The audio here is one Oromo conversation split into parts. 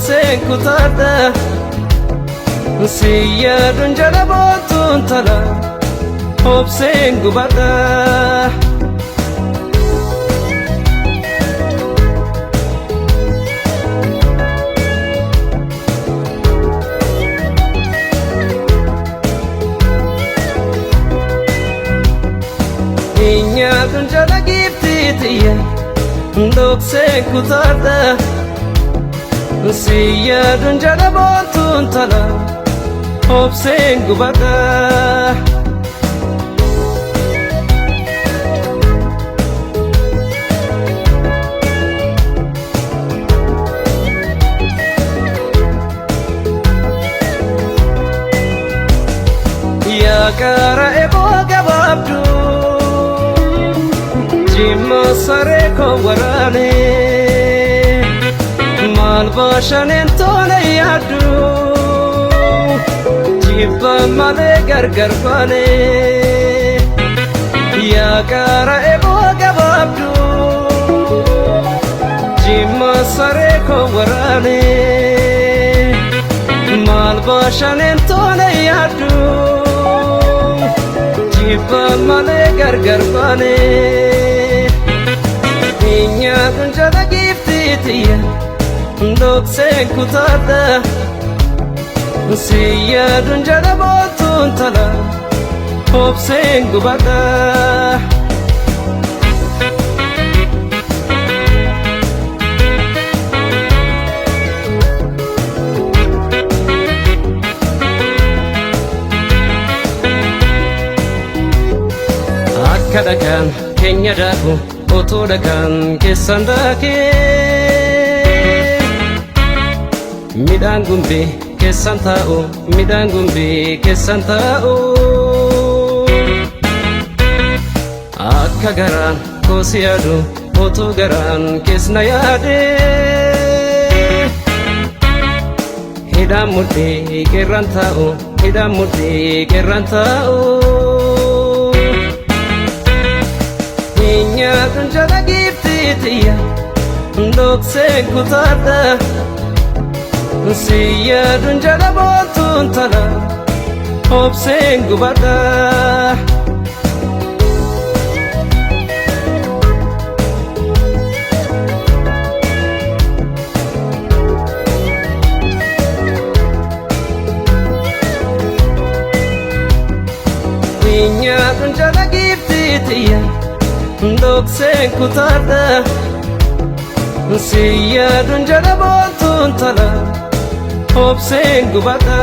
Dhokseen kutaadha. Si yaaduun jala boontuun tala obseen gubadha. Nyaatuun jala giiftii tiyya dhokseen kutaadha. Si yaaduun jala boontuun tala obseen gubadha. Yaa qara eboo gabaabduu jimma saree koo waraane maal baashaneen tola yaaddu jibba malee gargar baane. Yaa qara eboo gabaabduu jimma saree koo waraane maal baashaneen tola yaaddu jibba malee gargar baane. Nyaatuun jala giiftii tiyya dhokseen kutaadha. Si yaaduun jala boontuun tala obseen gubadha. Akka dhagaan keenya daaku utuu dhagaan keessan daakee midhaan gumbii keessan taa'u midhaan gumbii keessan taa'u. Akka garaan koo si yaadu utuu garaan keessa yaade hidhaan mudhii qeerraan taa'u hidhaan mudhii qeerraan taa'u. Nyaatuun jala giiftii tiyya dhokseen kutaadha. Si yaaduun jala boontuun tala obseen gubadha. Nyaatuun jala giiftii tiyya dhokseen kutaadha. Si yaaduun jala boontuun tala obseen gubadha.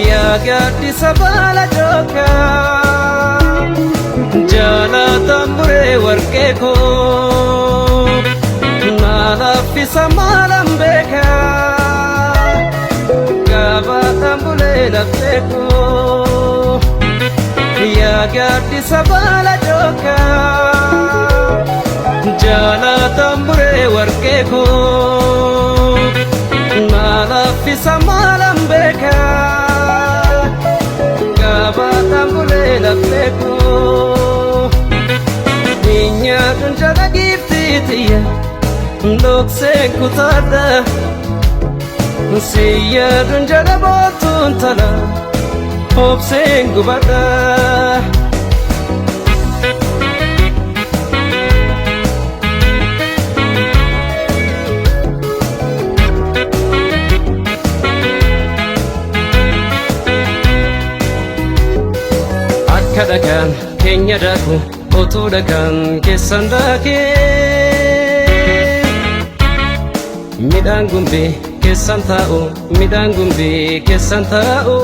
Yaa gaaddisa baala jookaa jaalatan buree warqee koo na laffisa maalan beekaa gabaatan bulee laftee koo. Yaa gaaddisa baala jookaa jaalatan buree warqee koo na laffisa maalan beekaa gabaatan bulee laftee koo. Nyaatuun jala giiftii tiyya dhokseen kutaadha. Si yaaduun jala boontuun tala obseen gubadha. Akka dhagaan keenya daaku utuu dhagaan keessan daakee midhaan gumbii keessan taa'u midhaan gumbii keessan taa'u.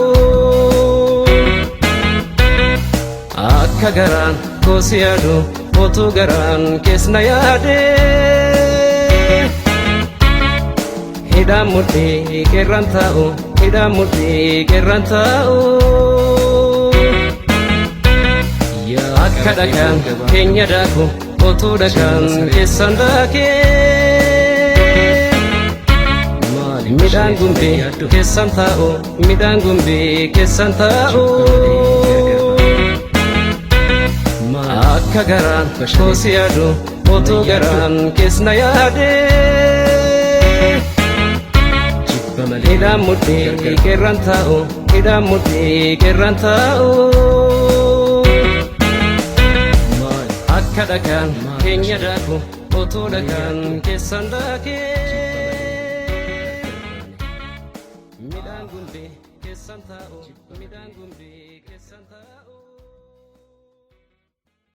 Akka garaan koo si yaadu utuu garaan keessa yaade hidhaan mudhii qeerraan taa'u hidhaan mudhii qeerraan taa'u. Akka dhagaan keenya daaku utuu dhagaan keessan daakee Midhaan gumbii keessan taa'u, midhaan gumbii keessan taa'u. Akka garaan koo si yaadu utuu garaan keessa yaade. Hidhaan mudhii keerraan taa'u, hidhaan mudhii keerraan taa'u. Akka dhagaan keenya daaku utuu dhagaan keessan daakee. Midhaan gumbii keessan taa'u, midhaan gumbii keessan taa'u.